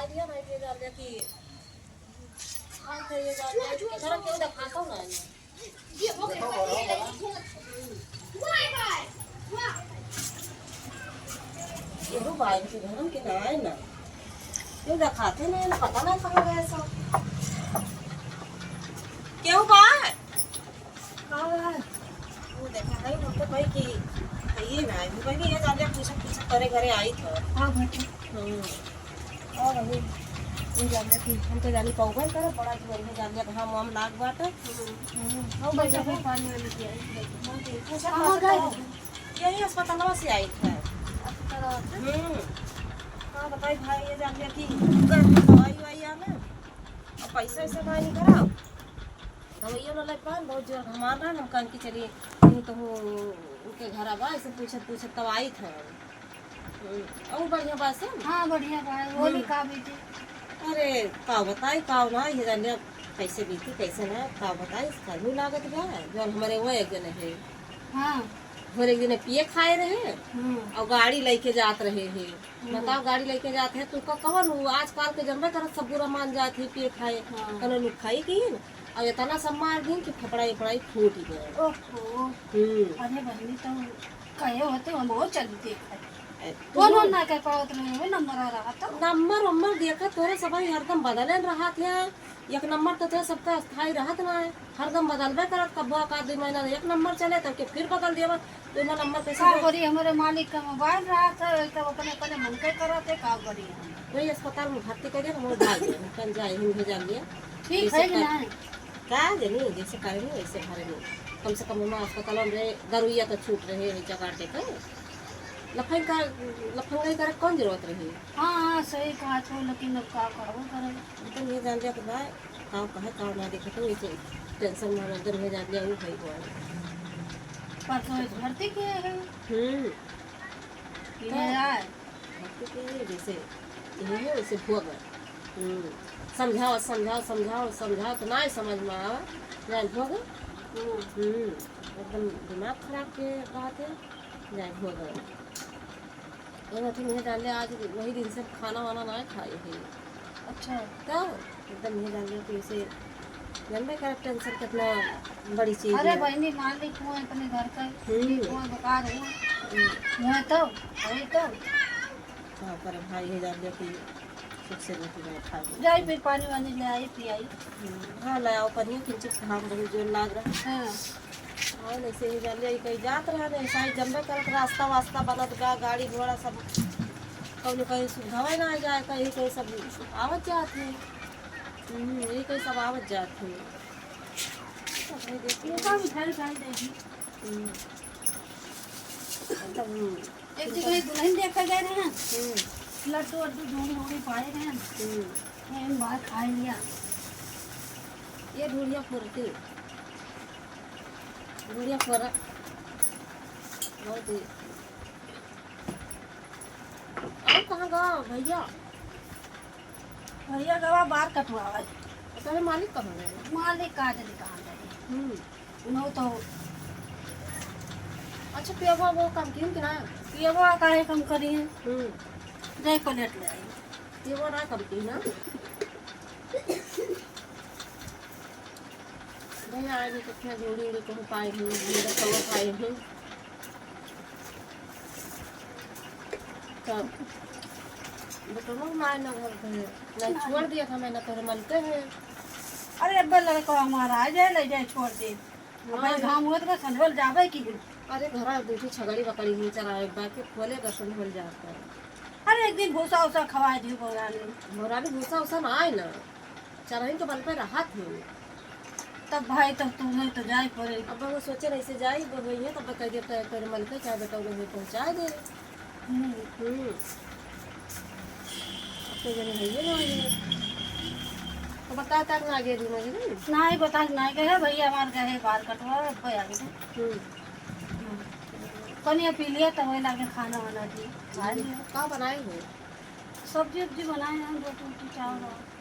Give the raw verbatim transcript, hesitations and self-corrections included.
दिया भाई, ये जान लिया कि खान थे, ये जान लिया कि घर केहू देखाता ना है। केहू बा इनके घर में कि ना है ना, केहू देखाते नहीं ना, पता नहीं कहाँ गए सब। केहू बा? हाँ, वो देखा है, हम तो कही कि ये ना है, वो कही कि ये जान लिया पूछा पूछा करे घरे आई था। हाँ, भाई। हम्म। और अभी ये जान लिया कि हम तो जानी पौगल करे, बड़ा जुआरी में जान लिया घाम वाम लाग बाटे। हम्म। हम्म। और बच्चा को पानी वानी पिया। पूछा हाँ, पूछा गए। तो यही अस्पतालवा से आई था। अस्पतालवा से? हम्म। हाँ, बताई भाई, ये जान लिया कि गर्मी दवाई वाई आवे, और पैसा वैसा ना नहीं करा। दवाइयो ना ले पान, बहुत जोर घमान रहा, हम कहन कि चलिए, तू तो हो उनके घर आवा, ऐसे पूछत पूछत तब आई था। हम्म, और बढ़िया बा सब? हाँ, बढ़िया बा। बोली हम्म। का बेटी? अरे, का बताई, का ना, ये जान लिया कैसे बीती, कैसे ना, का बताई, गर्मी लागत बा। जौन हमारे वो एक जने है। हाँ। हमारे एक जने पिए खाए रहे, हम्म। और गाड़ी लेके जात रहे हैं। हम्म। बताओ, गाड़ी लेके जात है, तू का कवन हो? आजकल के जनबे करत, सब बुरा मान जात है, पिए खाए। हाँ। कनो लोग खाई की न, और इतना सब मार दिन कि फपड़ाई फपड़ाई फूट गए। ओहो। हम्म। अरे बहनी, तो कहे होते हम और चली देख। ए, तू फोन जो वोन ना कर पावत रहे हो, नंबर आ रहा था। नंबर उम्बर देखा तोरे सब हरदम बदले रहत है। एक नंबर तो थे सबका स्थायी रहत ना है, हरदम बदलबे करत, कब्बो का दू महीना एक नंबर चले, तब के फिर बदल देवा। तो इतना नंबर कैसे का दे? करी, हमारे मालिक का मोबाइल रहत है, तब अपने अपने मन के करत है, का करी हम? वही अस्पताल में भर्ती करिए, हम भाग जाए, कल जाए, हम भेजा लिए। ठीक जैसे है कि कर-, नहीं? का जानी, जैसे करेंगे वैसे भरेंगे। कम से कम हमारे अस्पताल में रहे, दरुइया तो छूट रहे है, जगाटे का। लफंग का, लफंगाई करे कौन जरूरत रही? हाँ, हाँ, सही कहा तो, लेकिन अब का करबो करे। एकदम ये जान लिया कि भाई, काव कहे, काव ना देखे, तो ये टेंशन में एकदम ये जान लिया, वो भाई हुआ है। परसों इस भर्ती किए हैं। हम्म। ये तो आए। भर्ती किए हैं, जैसे ये है, वैसे भोग। हम्म। समझाओ, समझाओ, समझाओ, समझाओ, तो ना समझ में आवा, ना भोग। हम्म। हम्म। एकदम दिमाग खराब के बात है, ना भोग। ये अथी नहीं डाले, आज वही दिन से खाना वाना ना खाए है। अच्छा। तो एकदम नहीं डाले तो इसे जानबे कर टेंशन कितना बड़ी चीज अरे है। बहनी, मालिक हुआ अपने घर का, हम्म। ठीक हुआ, बेकार हुआ। हम्म। हुआ तो, वही तो। का करे भाई, ये जान लिया कि सुख से रोटी ना खा ले। जाई फिर पानी वानी ले आई, पियाई। हम्म, हाँ, ले आओ पानी, किंचित घाम बहुत जोर लाग रहा। हाँ। हाँ, ऐसे ही जान लिया, कहीं जात रहा नहीं, साइड जम्बे करत, रास्ता वास्ता बनत बा, गाड़ी घोड़ा सब कौनो कहीं सुविधा ना आ जाए, कहीं कहीं सब आवत जात है। हम्म, यही कहीं सब आवत जात है। सब है, देखिए। ये सब उठाई उठाई देगी। हम्म। एकदम एक जगह दुल्हन देखे गए रहे हैं। हम्म। लड्डू वड्डू जोड़ी जोड़ी पाए रहे हैं। हम्म। ये बाहर खा लिया। ये ढूढ़िया फुरती। ढूढ़िया फुरत। बहुत ही। और कहाँ गवा भैया? भैया गवा बार कटवावे। तोहरे मालिक कहाँ गए? मालिक का जाने कहाँ गए। हम्म। उन्हों तो अच्छा, पियवा वो काम किन कि ना? पियवा काहे कम करी है? हम्म। जाए प्लेट ले आई। पियवा ना काम की ना? भैया आज तो क्या जोड़ी उड़ी कहूँ पाए हूँ, मेरा कौवा पाए हूँ। तब बेटवा ना आए ना घर पे, ना छोड़ दिया था मैं, ना तोहरे मन के है। अरे अब्बे लड़का हमारा आ जाए, ले जाए, छोड़ दे। अब हाँ। भाई घाम होत बा, संझवल जाबे की। अरे घरा दूठी छगड़ी बकरी ही चरावे बा के खोले का संझवल जाता है। अरे एक दिन भूसा उसा खवाए दियो भौरानी। भौरानी भूसा उसा ना आए ना, चरही तो बल पे रहत ही। तब भाई तब तुम्हें तो जाए पड़े। अब वो सोचे रही से जाई, वो वही है, तब कह दिया तो तेरे मन के चाहे बेटा उन्हें पहुँचा दे। हम्म। हम्म। अब तो जने है ये ना ये। तो बता तक ना आगे दी मुझे नहीं। ना ही बता ना गए भैया, हमारे गए बाल कटवा, अब आ गए। हम्म। कनिया पी लिया, तब वही लागे खाना वाना दी। खा लिया। का बनाए हो? सब्जी उब्जी बनाए हैं, रोटी उटी, चावल वावल।